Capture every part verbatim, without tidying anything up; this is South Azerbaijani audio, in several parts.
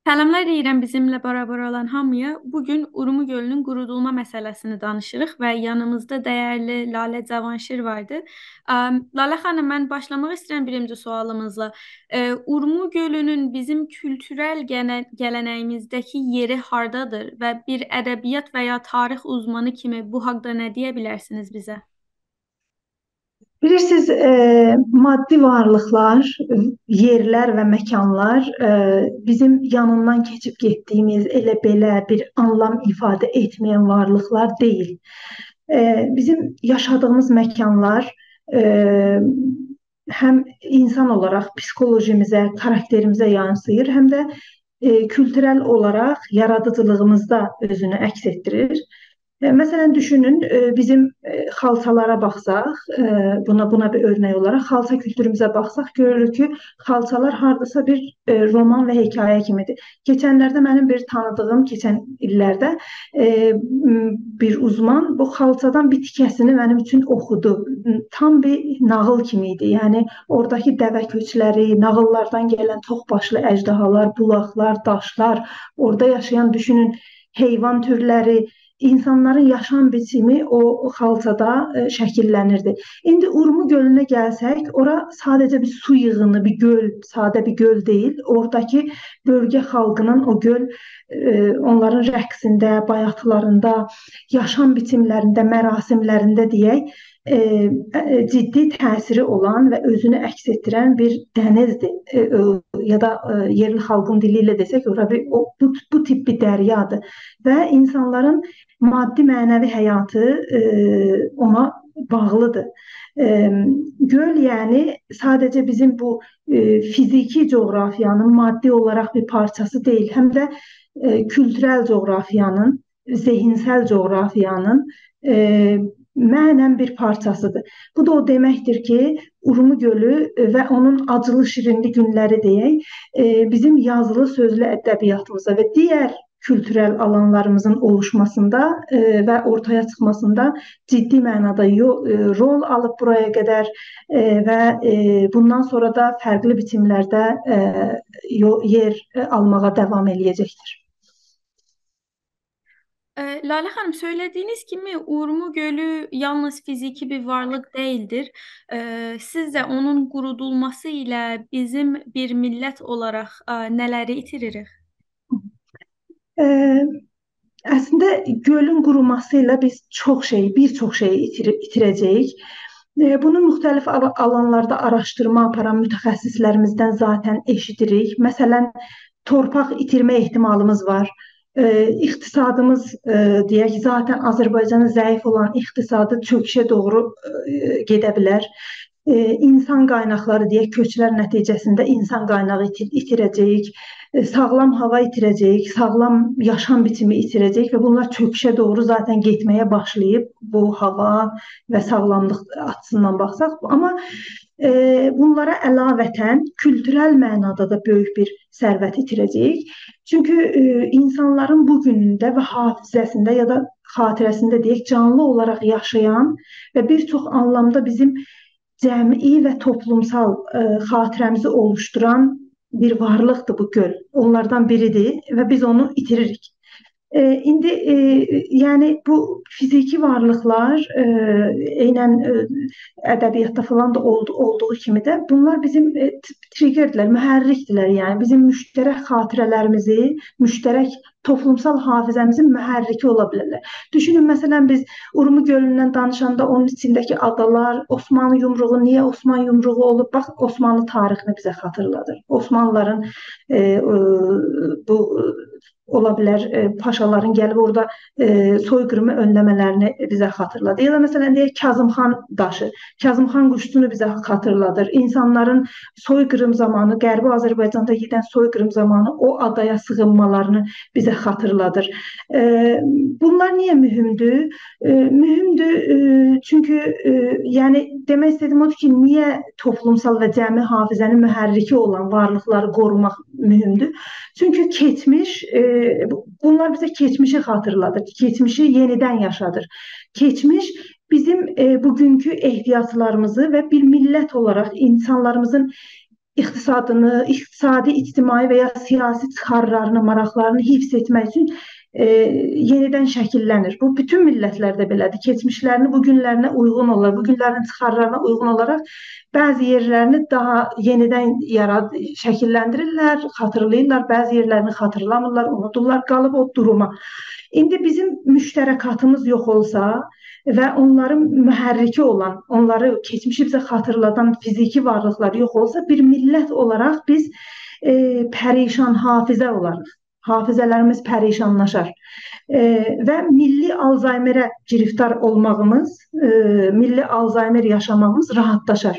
سلاملار دئییرم بیزیمله برابر اولان هامییا. بو گون اورمو گؤلونون قورودولما مسئله‌سینی دانیشیریق و یانیمیزدا دیرلی لاله جاوانشیر واردی. ام، لاله خانیم، من باشلاماق ایسته‌ییرم بیرینجی سؤالیمیزلا. ائ، اورمو گؤلونون بیزیم کولتورل گله-، گله‌نه‌ییمیزده‌کی یئری هاردادیر و بیر ادبیات و یا تاریخ اوزمانی کیمی بو حاقدا نه دئیه بیلرسینیز بیزه؟ بیلیرسینیز، ائ، مادی وارلیقلار، یئرلر و مکانلار، ائ، بیزیم یانیندان کئچیب گئتدیییمیز، ائله بئله بیر آنلام ایفاده ائتمه‌ین وارلیقلار دئییل. ائ، بیزیم یاشادیغیمیز مکانلار، ائ، هم اینسان اولاراق پسیخولوژیمیزه، کاراکتریمیزه یانسیییر، هم ده، ائ، کولتورل اولاراق یارادیجیلیغیمیزدا اؤزونو عکس ائتدیریر. ائ، مثلا، دوشونون، ائ، بیزیم، ائ، خالچالارا باخساق، ائ، بونا، بونا بیر اؤرنک اولاراق خالچا کولتوروموزه باخساق، گؤروروک کی، خالچالار هارداسا بیر، ائ، رومان و حکایه کیمیدیر. کئچنلرده منیم بیر تانیدیغیم، کئچن ایللرده، ائ، م، بیر اوزمان بو خالچادان بیر تیکه‌سینی منیم اوچون اوخودو. تام بیر ناغیل کیمی ایدی. یعنی، اوراداکی دوه کؤچلری، ناغیللاردان گلن توخ باشلی اژدهالار، بولاقلار، داشلار، اورادا یاشایان، دوشونون، حیوان تورلری، اینسانلارین یاشام بیچیمی او، او خالچادا، ائ، شکیللنیردی. ایندی اورمو گؤلونه گلسک، اورا ساده‌جه بیر سو ییغینی، بیر گؤل، ساده بیر گؤل دئییل. اوراداکی بؤلگه خالقینین او گؤل، ائ، اونلارین رقصینده، بایاتیلاریندا، یاشام بیچیملرینده، مراسیملرینده دئیک، ائ، ائ، جدی تأثیری اولان و اؤزونو عکس ائتدیرن بیر دنیزدیر. ائ، او، یا دا، ائ، یئرلی خالقین دیلی ایله دئسک، اورا بیر، او، بو، بو تیپ بیر دریادیر. و اینسانلارین مادی معنوی حیاتی، ائ، اونا باغلیدیر. ائ، گؤل، یعنی، ساده‌جه بیزیم بو، ائ، فیزیکی جغرافیانین مادی اولاراق بیر پارچاسی دئییل، هم ده، ائ، کولتورل جغرافیانین، ذهنسل جغرافیانین، ائ، معنوی بیر پارچاسیدیر. بو دا او دئمکدیر کی، اورمو گؤلو، ائ، و اونون آجیلی شیرینلی گونلری دئیک، ائ، بیزیم یازیلی، سؤزلو ادبیاتیمیزدا و دیگر کولتورل آلانلاریمیزین اولوشماسیندا، ائ، و اورتایا چیخماسیندا جدی معنادا یو-، ائ، رول آلیب بورایا قدر، ائ، و، ائ، بوندان سونرا دا فرقلی بیچیملرده، ائ، یو-، یئر، ائ، آلماغا داوام ائله‌یه‌جکدیر. ائ، لاله خانیم، سؤیله‌دیگینیز کیمی اورمو گؤلو یالنیز فیزیکی بیر وارلیق دئییلدیر. ائ، سیزجه اونون قورودولماسی ایله بیزیم بیر میللت اولاراق، ائ، نه‌لری ایتیریریک؟ ائ، اصلینده گؤلون قوروماسی ایله بیز چوخ شئی، بیر چوخ شئی ایتیر-، ایتیره‌جه‌ییک. ائ، بونو موختلیف آلا-، آلانلاردا آراشدیرما آپاران متخصصلریمیزدن ذاتا ائشیدیریک. مثلا، تورپاق ایتیرمه احتمالیمیز وار. ائ، اقتصادیمیز، ائ، دئیک، ذاتا آذربایجانین ضعیف اولان اقتصادی چؤکوشه دوغرو، ائ، گئده بیلر. ائ، اینسان قایناقلاری دئیک، کؤچلر نتیجه‌سینده اینسان قایناغی ایتیر-، ایتیره‌جه‌ییک، ائ، ساغلام هاوا ایتیره‌جه‌ییک، ساغلام یاشام بیچیمی ایتیره‌جه‌ییک و بونلار چؤکوشه دوغرو ذاتا گئتمه‌یه باشلاییب، بو هاوا و ساغلاملیق آچیسیندان باخساق. آمما، ائ، بونلارا علاوتا کولتورل معنادا دا بؤیوک بیر ثروت ایتیره‌جه‌ییک. چونکی، ائ، اینسانلارین بو گونونده و حافظه‌سینده یا دا خاطره‌سینده دئیک، جانلی اولاراق یاشایان و بیر چوخ آنلامدا بیزیم جمعی و توپلومسال، ائ، خاطره‌میزی اولوشدوران بیر وارلیقدیر بو گؤل. اونلاردان بیریدیر و بیز اونو ایتیریریک. ائ، ایندی، ائ، یعنی بو فیزیکی وارلیقلار، ائ، عیناً، ائ، ادبیاتدا فلان دا اولدو-، اولدوغو کیمی ده بونلار بیزیم، ائ، ت-، تریگردیلر، محرکدیلر، یعنی بیزیم مشترک خاطره‌لریمیزی، مشترک توپلومسال حافظه‌میزین محرکی اولا بیلرلر. دوشونون، مثلا، بیز اورمو گؤلوندن دانیشاندا اونون ایچینده‌کی آدالار، عثمان یومروغو، نییه عثمان یومروغو اولوب؟ باخ، عثمانلی تاریخینی بیزه خاطیرلادیر. عثمانلیلارین، ائ، ائ، بو، ائ، اولا بیلر، ائ، پاشالارین گلیب اورادا، ائ، سوی‌قیریمی اؤنله‌مه‌لرینی بیزه خاطیرلادیر. یا دا، مثلا، دئیک، کاظم خان داشی، کاظم خان قوشچونو بیزه خاطیرلادیر. اینسانلارین سوی‌قیریم زامانی، غربی آذربایجاندا گئدن سوی‌قیریم زامانی او آدایا سیغینمالارینی بیزه خاطیرلادیر. ائ، بونلار نییه مهمدور؟ ائ، مهمدور، ائ، چونکی، ائ، یعنی، دئمک ایسته‌دیگیم اودور کی، نییه توپلومسال و جمعی حافظه‌نین محرکی اولان وارلیقلاری قوروماق مهمدور؟ چونکی کئچمیش، ائ، بو-، بونلار بیزه کئچمیشی خاطیرلادیر، کئچمیشی یئنیدن یاشادیر. کئچمیش بیزیم، ائ، بوگونکو احتیاجلاریمیزی و بیر میللت اولاراق اینسانلاریمیزین اقتصادینی، اقتصادی، اجتماعی و یا سیاسی چیخارلارینی، ماراقلارینی حفظ ائتمک اوچون، ائ، یئنیدن شکیللنیر. بو، بوتون میللتلرده بئله‌دیر. کئچمیشلرینی بو گونلرینه اویغون اولاراق، بو گونلرین چیخارلارینا اویغون اولاراق بعضی یئرلرینی داها یئنیدن یاراد-، شکیللندیریرلر، خاطیرلاییرلار، بعضی یئرلرینی خاطیرلاماییرلار، اونودورلار، قالیب او دوروما. ایندی بیزیم مشترکاتیمیز یوخ اولسا و اونلارین محرکی اولان، اونلاری، کئچمیشی بیزه خاطیرلادان فیزیکی وارلیقلار یوخ اولسا، بیر میللت اولاراق بیز، ائ، پریشان حافظه اولاریق. حافظه‌لریمیز پریشانلاشار. ائ، و میللی آلزایمره گرفتار اولماغیمیز، ائ، میللی آلزایمر یاشاماغیمیز راحتلاشار.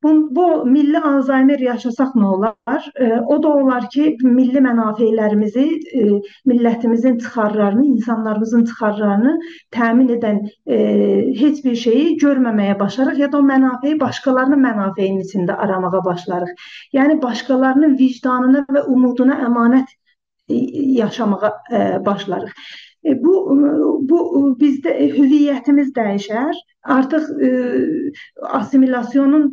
بو، بو میللی آلزایمر یاشاساق نه اولار؟ ائ، او دا اولار کی، میللی منافعلریمیزی، ائ، میللتیمیزین چیخارلارینی، اینسانلاریمیزین چیخارلارینی تأمین ائدن، ائ، هئچ بیر شئیی گؤرمه‌مه‌یه باشلاریق، یا دا او منافعی باشقالارینین منافعینین ایچینده آراماغا باشلاریق. یعنی، باشقالارینین وجدانینا و اومودونا امانت، ائ، یاشاماغا، ائ، باشلاریق. ائ، بو، بو، ائ، بیزده، ائ، هویتیمیز دییشر. آرتیق، ائ، آسیمیلاسیونون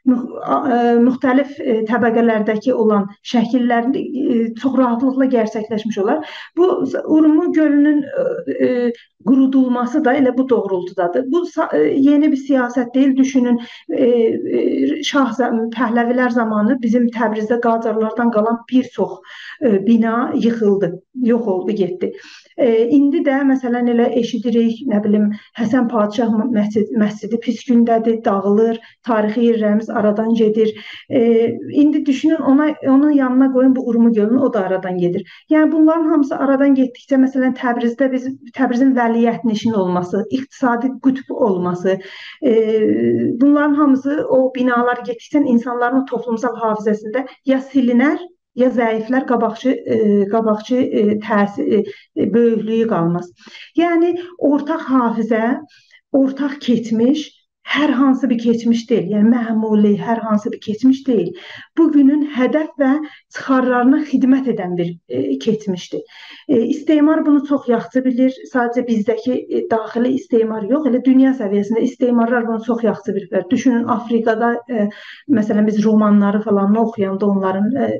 مو-، آ-، ائ، مختلف، ائ، طبقه‌لرده‌کی اولان شکیللرینده، ائ، چوخ راحتلیقلا گئرچکلشمیش اولار. بو س-، اورمو گؤلونون، ائ، ائ، قورودولماسی دا ائله بو دوغرولتودادیر. بو سا-، ائ، یئنی بیر سیاست دئییل. دوشونون، ائ، ائ، شاه زم-، پهلوی‌لر زامانی بیزیم تبریزده قاجارلاردان قالان بیر چوخ، ائ، بینا ییخیلدی، یوخ اولدو، گئتدی. ائ، ایندی ده، مثلا، ائله ائشیدیریک، نه بیلیم، حسن پادشاه م-، مسجد-، مسجدی پیس گونده‌دیر، داغیلیر، تاریخی یئرلریمیز آرادان گئدیر. ائ، ایندی دوشونون، اونا، اونون یانینا قویون بو اورمو گؤلونو، او دا آرادان گئدیر. یعنی، بونلارین هامیسی آرادان گئتدیکجه، مثلا، تبریزده بیز، تبریزین ولیعهدنشین اولماسی، اقتصادی قطب اولماسی، ائ، بونلارین هامیسی، او بینالار گئتدیکجه اینسانلارین او توپلومسال حافظه‌سینده یا سیلینر، یا ضعیفلر، قاباقکی، ائ، قاباقکی، ائ، تأثیر، ائ، ائ، بؤیوکلویو قالماز. یعنی، اورتاق حافظه، اورتاق کئچمیش، هر هانسی بیر کئچمیش دئییل. یعنی، معمولی، هر هانسی بیر کئچمیش دئییل. بو گونون هدف و چیخارلارینا خدمت ائدن بیر، ائ، کئچمیشدیر. ائ، استعمار بونو چوخ یاخشی بیلیر. ساده‌جه بیزده‌کی، ائ، داخلی استعمار یوخ، ائله دونیا سویه‌سینده استعمارلار بونو چوخ یاخشی بیلیرلر. دوشونون، آفریقادا، ائ، مثلا، بیز رومانلاری فلان اوخویاندا اونلارین، ائ،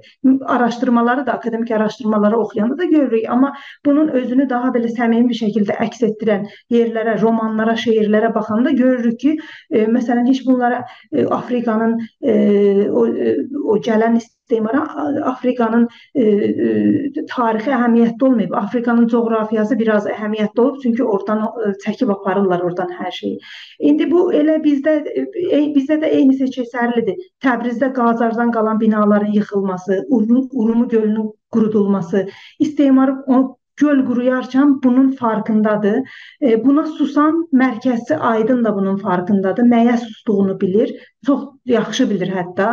آراشدیرمالاری دا، آکادمیک آراشدیرمالاری اوخویاندا دا گؤروروک. آمما بونون اؤزونو داها بئله صمیمی بیر شکیلده عکس ائتدیرن یئرلره، رومانلارا، شعرلره باخاندا گؤروروک کی، ائ، مثلا، هئچ بونلارا، ائ، آفریقانین، ائ، او، ائ، او گلن استعمارا، آ-، آفریقانین، ائ، ائ، تاریخی اهمیتلی اولماییب. آفریقانین جغرافیاسی بیر آز اهمیتلی اولوب، چونکی اورادان او، ائ، چکیب آپاریرلار اورادان هر شئیی. ایندی بو ائله بیزده، ائ، بیزده ده عینیسی کئچرلیدیر. تبریزده قاجاردان قالان بینالارین ییخیلماسی، اورمو-، اورمو گؤلونون قورودولماسی، استعمار او گؤل قورویارکن بونون فارکیندادیر. ائ، بونا سوسان مرکزچی آیدین دا بونون فارکیندادیر. نه‌یه سوسدوغونو بیلیر، چوخ یاخشی بیلیر حتی.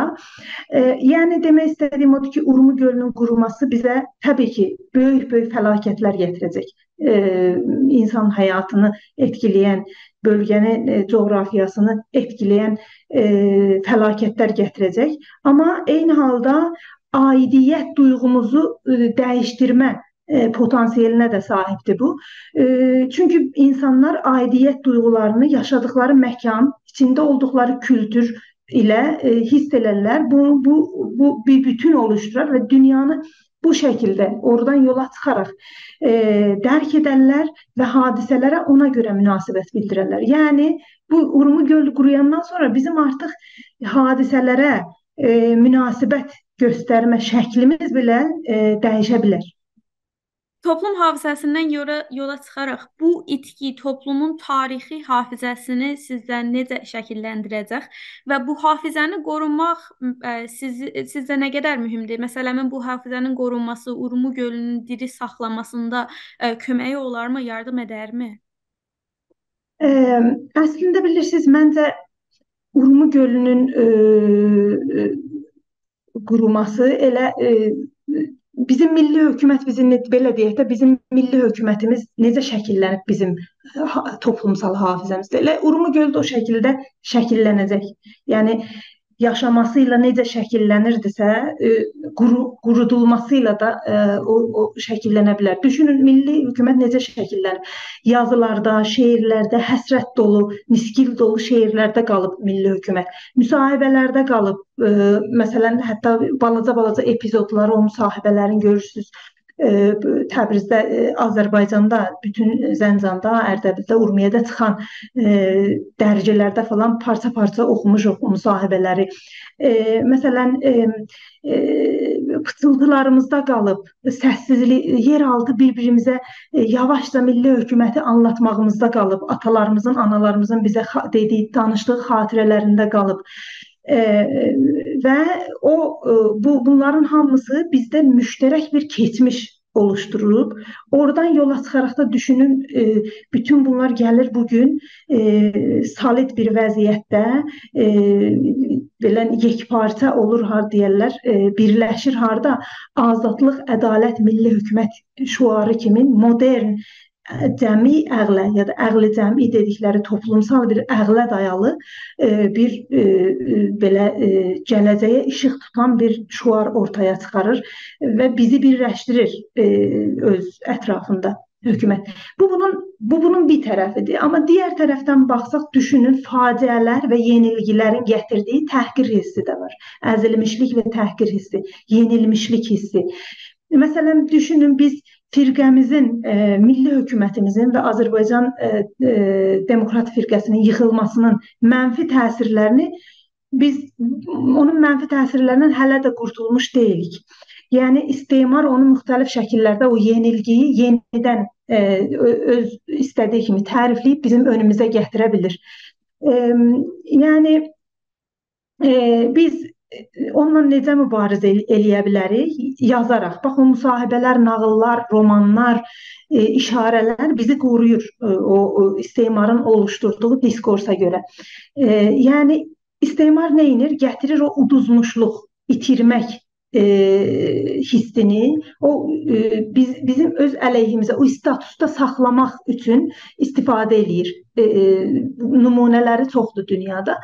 ائ، یعنی، دئمک ایسته‌دیگیم اودور کی، اورمو گؤلونون قوروماسی بیزه، طبیعی کی، بؤیوک-بؤیوک فلاکتلر گتیره‌جک. ائ، اینسان حیاتینی ائتکیله‌ین، بؤلگه‌نین، ائ، جغرافیاسینی ائتکیله‌ین، ائ، فلاکتلر گتیره‌جک. آمما عینی حالدا عایدیت دویغوموزو، ائ، دییشدیرمه، ائ، پتانسیلینه ده صاحیبدیر بو. ائ، چونکی اینسانلار عایدیت دویغولارینی یاشادیقلاری مکان، ایچینده اولدوقلاری کولتور ایله، ائ، حیس ائلرلر. بو، بو، بو بیر بوتون اولوشدورار و دونیانی بو شکیلده اورادان یولا چیخاراق، ائ، درک ائدرلر و حادثه‌لره اونا گؤره مناسبت بیلدیررلر. یعنی، بو اورمو گؤلو قورویاندان سونرا بیزیم آرتیق حادثه‌لره، ائ، مناسبت گؤسترمه شکلیمیز بئله، ائ، دییشه بیلر. توپلوم حافظه‌سیندن یورا-، یولا چیخاراق بو ایتکی توپلومون تاریخی حافظه‌سینی سیزده نئجه شکیللندیره‌جک و بو حافظه‌نی قوروماق، ائ، سیز-، سیزده نه قدر مهمدور؟ مثلا، بو حافظه‌نین قورونماسی، اورمو گؤلونون دیری ساخلاماسیندا، ائ، کؤمه‌یی اولارمی، یاردیم ائدرمی؟ ائ، اصلینده، بیلیرسینیز، منجه، اورمو گؤلونون، ائ، ائ، قوروماسی ائله، ائ، بیزیم میللی حکومت، بیزیم، بئله دئیک ده، بیزیم میللی حکومتیمیز نئجه شکیللنیب بیزیم، ائ، حا-، توپلومسال حافظه‌میزده؟ ائله اورمو گؤل ده او شکیلده شکیللنه‌جک. یعنی، یاشاماسی ایله نئجه شکیلله‌نیردیسه، ائ، قورو-، قورودولماسی ایله ده، ائ، او، او شکیلله‌نه بیلر. دوشونون، میللی حکومت نئجه شکیلله‌نیب؟ یازیلاردا، شعرلرده، حسرت دولو، نیسگیل دولو شعرلرده قالیب میللی حکومت. مصاحبه‌لرده قالیب، ائ، مثلا، حتی بالاجا-بالاجا اپیزودلاری او مصاحبه‌لرین گؤرورسونوز. ائ، تبریزده، ائ، آذربایجاندا، بوتون زنجاندا، اردبیلده، اورمیه‌ده چیخان، ائ، درگیلرده فلان پارچا-پارچا اوخوموشوق او مصاحبه‌لری. ائ، مثلا، ائ، ائ، پیچیلتیلاریمیزدا قالیب، سس‌سیزلیک، یئرآلتی بیر-بیریمیزه، ائ، یاواشجا میللی حکومتی آنلاتماغیمیزدا قالیب، آتالاریمیزین، آنالاریمیزین بیزه خا-، دئدیگی، دانیشدیغی خاطره‌لرینده قالیب. ائ، و او، ائ، بو، بونلارین هامیسی بیزده مشترک بیر کئچمیش اولوشدوروب. اورادان یولا چیخاراق دا دوشونون، ائ، بوتون بونلار گلیر بو گون، ائ، solid بیر وضعیتده، ائ، بئله یکپارچا اولور، هار دئیرلر، ائ، بیرلشیر، هاردا آزادلیق، عدالت، میللی حکومت شعاری کیمی مدرن، ائ، جمعی عقله یا دا عقل جمعی دئدیکلری توپلومسال بیر عقله دایالی، ائ، بیر، ائ، ائ، بئله، ائ، گله‌جه‌یه ایشیق توتان بیر شعار اورتایا چیخاریر و بیزی بیرلشدیریر، ائ، اؤز اطرافیندا حکومت. بو بونون، بو بونون بیر طرفیدیر. آمما دیگر طرفدن باخساق، دوشونون، فاجعه‌لر و یئنیلگیلرین گتیردیگی تحقیر حیسی ده وار. ازیلمیشلیک و تحقیر حیسی، یئنیلمیشلیک حیسی. مثلا، دوشونون، بیز فرقه‌میزین، ائ، میللی حکومتیمیزین و آذربایجان، ائ، ائ، دموکرات فرقه‌سی‌نین ییخیلماسی‌نین منفی تأثیرلرینی بیز اونون منفی تأثیرلریندن هله ده قورتولموش دئییلیک. یعنی، استعمار اونو مختلف شکیللرده، او یئنیلگی‌یی یئنیدن، ائ، اؤ-، اؤز ایسته‌دیگی کیمی تعریفله‌ییب بیزیم اؤنوموزه گتیره بیلیر. ائم، یعنی، ائ، بیز، ائ، اونونلا نئجه مبارزه ائل-، ائله‌یه بیلریک؟ یازاراق. باخ، او مصاحبه‌لر، ناغیللار، رومانلار، ائ، اشاره‌لر بیزی قورویور، ائ، او، او استعمارین اولوشدوردوغو دیسکورسا گؤره. ائ، یعنی، استعمار نه ائدیر؟ گتیریر او اودوزموشلوق، ایتیرمک، ائ، حیسینی، او، ائ، بیز، بیزیم اؤز علیهیمیزه، او استاتوسدا ساخلاماق اوچون استفاده ائله‌ییر. ائ، ائ، نمونه‌لری چوخدور دونیادا.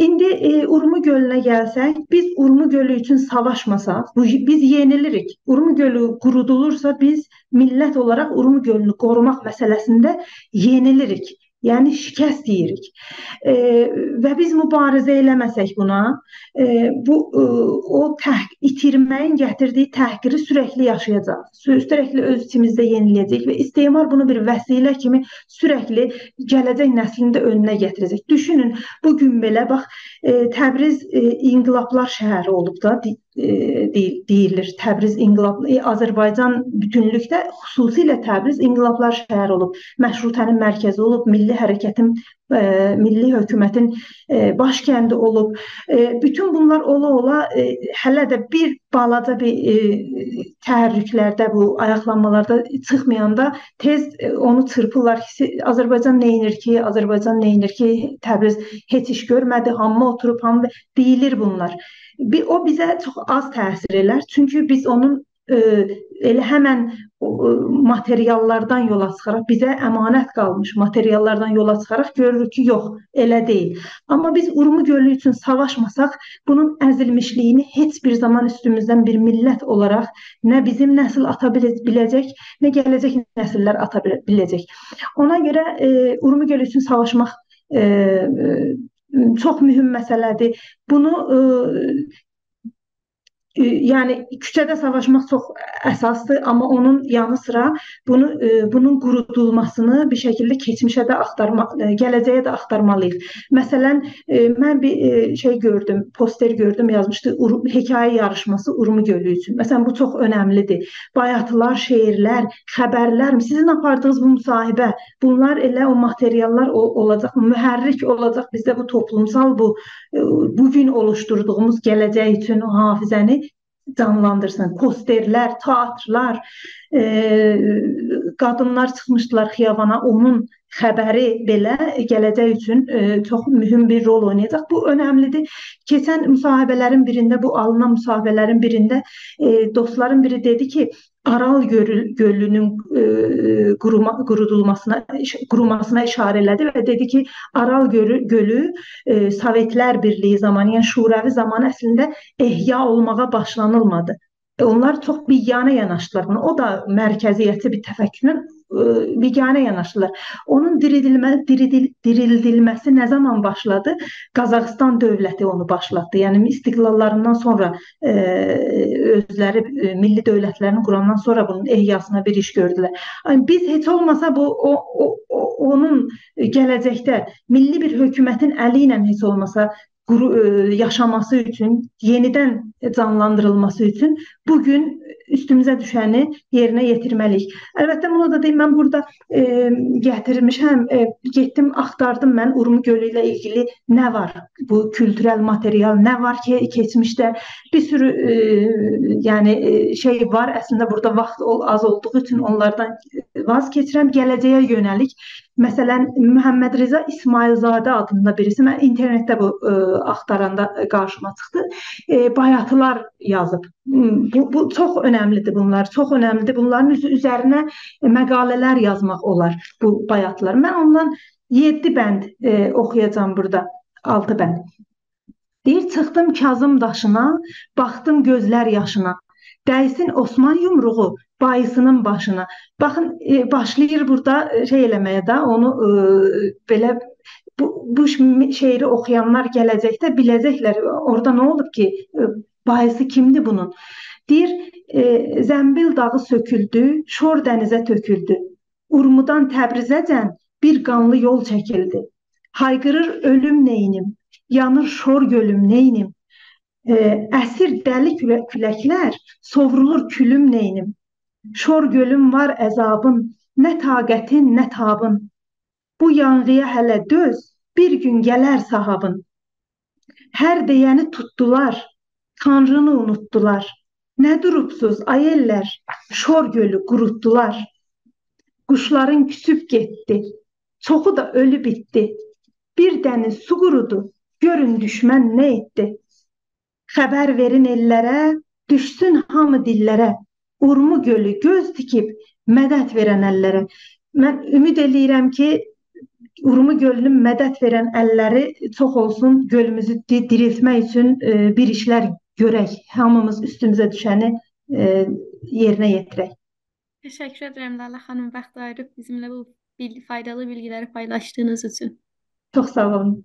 ایندی، ائ، اورمو گؤلونه گلسک، بیز اورمو گؤلو اوچون ساواشماساق، بو، بیز یئنیلیریک. اورمو گؤلو قورودولورسا، بیز میللت اولاراق اورمو گؤلونو قوروماق مسئله‌سینده یئنیلیریک. یعنی شکست یئییریک. ائ، و بیز مبارزه ائله‌مه‌سک بونا، ائ، بو، ائ، او تح-، ایتیرمه‌یین گتیردیگی تحقیری سورکلی یاشایاجاغیق. سو-، سورکلی اؤز ایچیمیزده یئنیله‌یه‌جه‌ییک و استعمار بونو بیر وسیله کیمی سورکلی گله‌جک نسلین ده اؤنونه گتیره‌جک. دوشونون، بو گون بئله، باخ، ائ، تبریز، ائ، انقلابلار شهری اولوب دا، دی-، ائ، دئییل-، دئییلیر. تبریز انقلاب، ائ، آذربایجان بوتونلوکده، خصوصیله تبریز انقلابلار شهری اولوب. مشروطه‌نین مرکزی اولوب، میللی حرکتین، ائ، میللی حکومتین، ائ، باشکندی اولوب. ائ، بوتون بونلار اولا-اولا، ائ، هله ده بیر بالاجا بیر، ائ، تحرکلرده، بو آیاقلانمالاردا چیخمایاندا تئز، ائ، اونو چیرپیرلار کی، آذربایجان نئینیر کی، آذربایجان نئینیر کی، تبریز هئچ ایش گؤرمه‌دی، هامی اوتوروب، هامی دئییلیر بونلار. بی-، او بیزه چوخ آز تأثیر ائلر. چونکی بیز اونون، ائ، ائله همن او، ائ، ماتریاللاردان یولا چیخاراق، بیزه امانت قالمیش ماتریاللاردان یولا چیخاراق گؤروروک کی، یوخ، ائله دئییل. آمما بیز اورمو گؤلو اوچون ساواشماساق، بونون ازیلمیشلیگینی هئچ بیر زامان اوستوموزدن بیر میللت اولاراق نه بیزیم نسل آتا بیله-، بیله‌جک، نه گله‌جک نسیللر آتا بیله-، بیله‌جک. اونا گؤره، ائ، اورمو گؤلو اوچون ساواشماق، ائ، ائ، چوخ مهم مسئله‌دیر. بونو، ائ، ائ، یعنی، کوچه‌ده ساواشماق چوخ اساسدیر، آمما اونون یانی سیرا بونو، ائ، بونون قورودولماسینی بیر شکیلده کئچمیشه ده آختارما-، ائ، گله‌جه‌یه ده آختارمالی‌ییق. مثلا، ائ، من بیر، ائ، شئی گؤردوم، پوستر گؤردوم، یازمیشدی، اورو-، حکایه یاریشماسی اورمو گؤلو اوچون. مثلا، بو چوخ اؤنملی‌دیر. بایاتیلار، شعرلر، خبرلر، سیزین آپاردیغینیز بو مصاحبه، بونلار ائله او ماتریاللار او-، اولاجاق، محرک اولاجاق بیزده بو توپلومسال، بو، ائ، بو گون اولوشدوردوغوموز گله‌جک اوچون او حافظه‌نی جانلاندیرسین. پوسترلر، تئاترلار، ائ، قادینلار چیخمیشدیلار خیابانا، اونون خبری بئله گله‌جک اوچون، ائ، چوخ مهم بیر رول اوینایاجاق. بو اؤنملی‌دیر. کئچن مصاحبه‌لرین بیرینده، بو آلینان مصاحبه‌لرین بیرینده، ائ، دوستلارین بیری دئدی کی، آرال گؤلو-، گؤلونون، ائ، قوروما-، قورودولماسینا، ایش-، قوروماسینا ایشاره ائله‌دی و دئدی کی، آرال گؤلو-، گؤلو، ائ، سووئتلر بیرلیگی زامانی، یعنی شوروی زامانی اصلینده احیا اولماغا باشلانیلمادی. اونلار چوخ بیگانه یاناشدیلار بونا. او دا مرکزیتچی بیر تفکرونن، ائ، بیگانه یاناشدیلار. اونون دیریدیلمه-، دیریدیل-، دیریلدیلمه‌سی نه زامان باشلادی؟ قازاخیستان دؤولتی اونو باشلاتدی. یعنی استقلاللاریندان سونرا، ائ، اؤزلری، ائ، میللی دؤولتلرینی قوراندان سونرا بونون احیاسینا بیر ایش گؤردولر. یعنی بیز هئچ اولماسا بو، او، او، او، اونون گله‌جکده میللی بیر حکومتین الی ایله هئچ اولماسا قورو-، ائ، یاشاماسی اوچون، یئنیدن جانلاندیریلماسی اوچون بو گون اوستوموزه دوشنی یئرینه یئتیرمه‌لی‌ییک. البته، بونو دا دئییم، من بورادا، ائ، گتیرمیشم، ائ، گئتدیم، آختاردیم من اورمو گؤلو ایله ایلگیلی نه وار، بو کولتورل ماتریال نه وار کی، کئچمیشده بیر سورو، ائ، یعنی، ائ، شئی وار. اصلینده بورادا واخت اول-، آز اولدوغو اوچون اونلاردان، ائ، واز کئچیرم. گله‌جه‌یه یؤنه‌لیک، مثلا، محمدرضا اسماعیل‌زاده آدیندا بیریسی، من اینترنتده بو، ائ، آختاراندا، ائ، قارشیما چیخدی. ائ، بایاتیلار یازیب. م، بو، بو چوخ اؤنملی‌دیر بونلار، چوخ اؤنملی‌دیر. بونلارین اوز-، اوزرینه، ائ، مقاله‌لر یازماق اولار بو بایاتیلار. من اوندان یئددی بند، ائ، اوخویاجاغام بورادا، آلتی بند. دئییر: «چیخدیم کاظم داشینا، باخدیم گؤزلر یاشینا. دیسین عثمان یومروغو باییسی‌نین باشینا.» باخین، ائ، باشلاییر بورادا، ائ، شئی ائله‌مه‌یه ده، اونو، ائ، بئله بو، بو ش-، شعری اوخویانلار گله‌جکده بیله‌جکلر، اورادا نه اولوب کی، ائ، باییسی کیمدیر بونون؟ دئییر، ائ، «زنبیل داغی سؤکولدو، شور دنیزه تؤکولدو. اورمودان تبریزه‌جن بیر قانلی یول چکیلدی. هایقیریر اؤلوم نئینیم، یانیر شور گؤلوم نئینیم؟ ائ، اسیر دلی کوله-، کولکلر، سوورولور کولوم نئینیم؟ شور گؤلوم وار عذابین، نه طاقتین، نه تابین. بو یانغییا هله دؤز، بیر گون گلر صاحابین. هر دئینی توتدولار، تانرینی اونوتدولار. نه دوروبسوز، آی ائللر، شور گؤلو قوروتدولار. قوشلارین کوچوب گئتدی، چوخو دا اؤلوب ایتدی. بیر دنیز سو قورودو، گؤرون دوشمن نه ائتدی. خبر وئرین ائللره، دوشسون هامی دیللره. اورمو گؤلو گؤز تیکیب مدد وئرن اللره.» من امید ائله‌ییرم کی، اورمو گؤلونون مدد وئرن اللری چوخ اولسون، گؤلوموزو دی-، دیریلتمک اوچون، ائ، بیر ایشلر گؤرک. هامیمیز اوستوموزه دوشنی، ائ، یئرینه یئتیرک. تشکر ائدیرم، لاله خانیم، واخت آییریب بیزیمله بو بیل-، فایدالی بیلگیلری پایلاشدیغینیز اوچون. چوخ ساغ اولون.